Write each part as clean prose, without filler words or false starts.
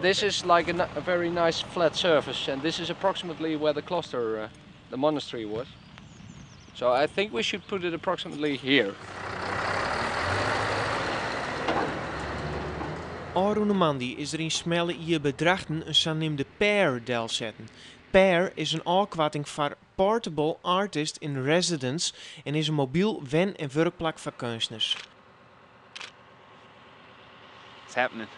This is like a very nice flat surface and this is approximately where the cluster, the monastery was. So I think we should put it approximately here. Ofrûne moandei is der yn Smelle Ie by Drachten in saneamde PAIR delsetten. PAIR is in ôfkoarting foar Portable Artist in Residence en is in mobyl wen- en wurkplak foar keunstners. It's happening.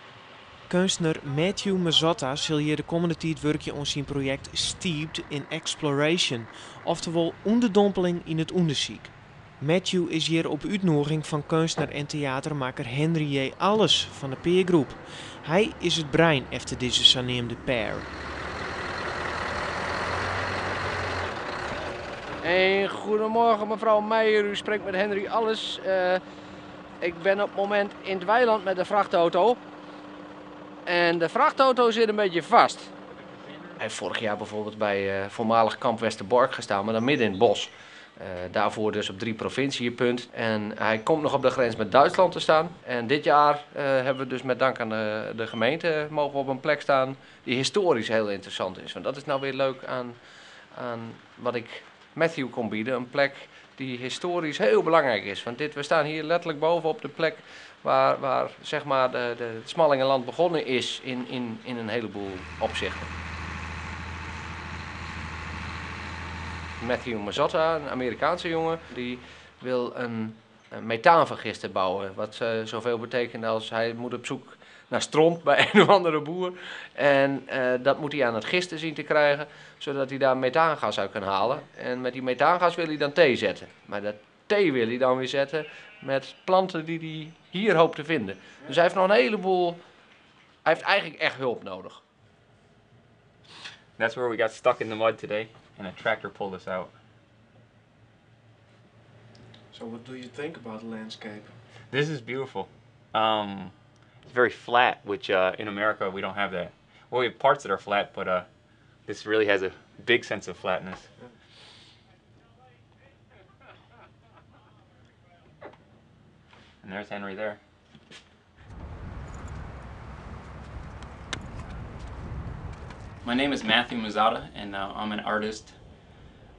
Keunstner Matthew Mazzotta sil hjir de kommende tiid wurkje oan syn projekt Steeped in Exploration, oftewol ûnderdompeling yn it ûndersyk. Matthew is hjir op útnûging fan keunstner en teatermakker Henry J. Alles fan de Peergroep. Hy is it brein efter dizze saneamde PAIR. Hey, goedemorgen mevrouw Meijer, u spreekt met Henry Alles. Ik ben op het moment in het weiland met de vrachtauto. En de vrachtauto zit een beetje vast. Hij heeft vorig jaar bijvoorbeeld bij voormalig kamp Westerbork gestaan, maar dan midden in het bos. Daarvoor dus op 3 provinciëpunt. En hij komt nog op de grens met Duitsland te staan. En dit jaar hebben we dus met dank aan de gemeente mogen we op een plek staan die historisch heel interessant is. Want dat is nou weer leuk aan wat ik Matthew kon bieden. Een plek die historisch heel belangrijk is. Want we staan hier letterlijk boven op de plek waar het Smallingerland begonnen is in een heleboel opzichten. Matthew Mazzotta, een Amerikaanse jongen, die wil een methaanvergister bouwen. Wat zoveel betekent als hij moet op zoek naar stront bij een of andere boer. En dat moet hij aan het gisten zien te krijgen, zodat hij daar methaangas uit kan halen. En met die methaangas wil hij dan thee zetten. Maar dat thee wil hij dan weer zetten met planten die hij hier hoopt te vinden. Dus hij heeft nog een heleboel... Hij heeft eigenlijk echt hulp nodig. That's where we got stuck in the mud today. And a tractor pulled us out. So what do you think about the landscape? This is beautiful. It's very flat, which in America we don't have that. Well, we have parts that are flat, but this really has a big sense of flatness. And there's Henry there. My name is Matthew Mazzotta, and I'm an artist.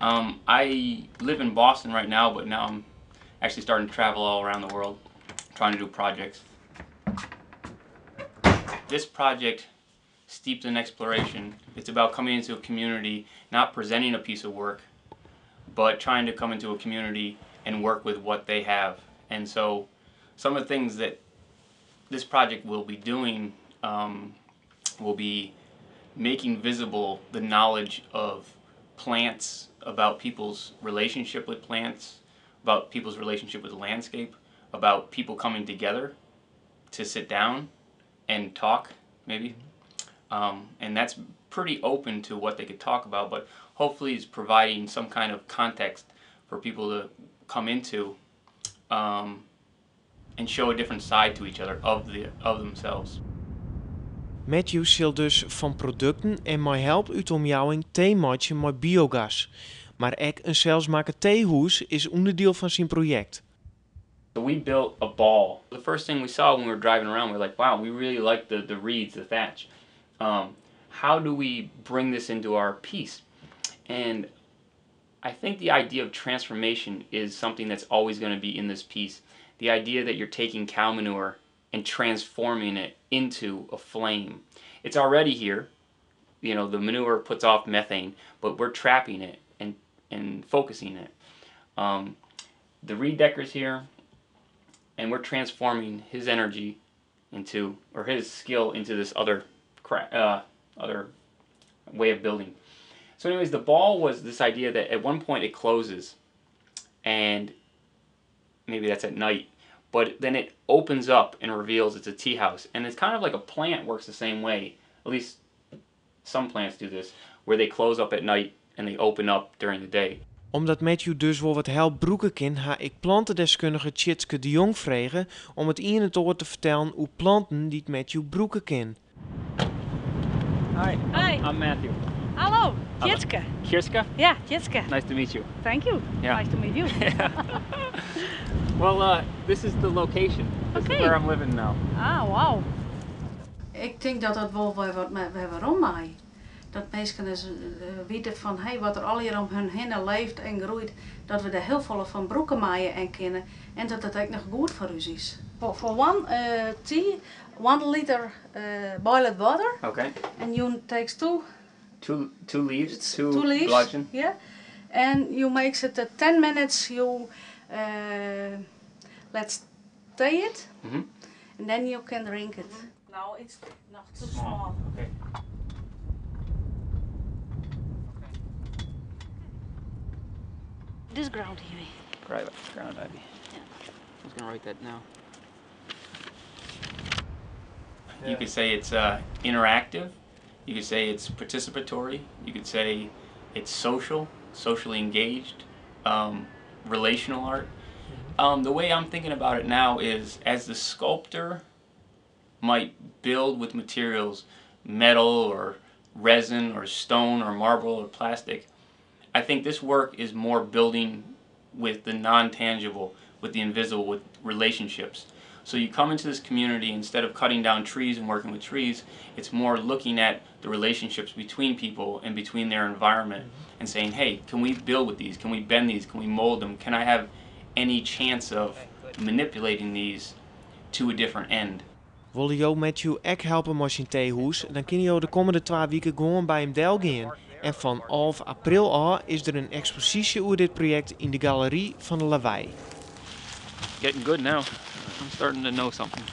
I live in Boston right now, but now I'm actually starting to travel all around the world, trying to do projects. This project, Steeped in Exploration, it's about coming into a community, not presenting a piece of work, but trying to come into a community and work with what they have. And so some of the things that this project will be doing will be making visible the knowledge of plants, about people's relationship with plants, about people's relationship with the landscape, about people coming together to sit down and talk, maybe. And that's pretty open to what they could talk about, but hopefully it's providing some kind of context for people to come into and show a different side to each other of themselves. Matthew sil dus fan produkten en mei help út de omjouwing tee meitsje mei biogas. Mar ek in selsmakke teehûs is ûnderdiel fan syn projekt. So we built a ball. The first thing we saw when we were driving around, we were like, wow, we really like the reeds, the thatch. How do we bring this into our piece? And I think the idea of transformation is something that's always going to be in this piece. The idea that you're taking cow manure and transforming it into a flame. It's already here. The manure puts off methane, but we're trapping it and focusing it. The reed decker's here, and we're transforming his energy into, or his skill into this other way of building. Anyways, the ball was this idea that at one point it closes, and maybe that's at night, but then it opens up and reveals it's a tea house. And it's kind of like a plant works the same way, at least some plants do this, where they close up at night and they open up during the day. Omdat Matthew dus wol wat help brûke kin, ha ik plantedeskundige Tjitske de Jong frege om it ien en oar te fertellen oer planten dy't Matthew brûke kin. Hi. Hi. I'm Matthew. Hallo, Tjitske. Tjitske? Ja, Tjitske. Nice to meet you. Thank you. Yeah. Nice to meet you. Well, this is the location. This is Okay. where I'm living now. Ah, wow. Ik tink dat dat wol wer wat wer werom mei. Dat minsken dus witte fan hé, wat der allegear om hun hinne leeft en groeit, dat we dêr hiel folle fan brûke meie en kinne en dat it ek noch goed foar ús is. For one tea, 1 liter boiled water. And you takes two Two leaves, two, two leaves. Blodgen. Yeah, and you makes it 10 minutes. You let's stay it, and then you can drink it. Now it's not too small. Okay. This ground here. Right, ground ivy. I was gonna write that now. You could say it's interactive. You could say it's participatory. You could say it's social, socially engaged, relational art. The way I'm thinking about it now is as the sculptor might build with materials, metal or resin or stone or marble or plastic, I think this work is more building with the non-tangible, with the invisible, with relationships. So you come into this community, instead of cutting down trees and working with trees, it's more looking at the relationships between people and between their environment and saying, "Hey, can we build with these? Can we bend these? Can we mold them? Can I have any chance of manipulating these to a different end?" Wolle jo Matthew ek helpe mei syn teehûs, dan kinne jo de kommende 2 wiken gewoan by him delgean. En fan 11 april ôf is der in eksposysje oer dit projekt yn de galery fan de Lawei. Getting good now. I'm starting to know something.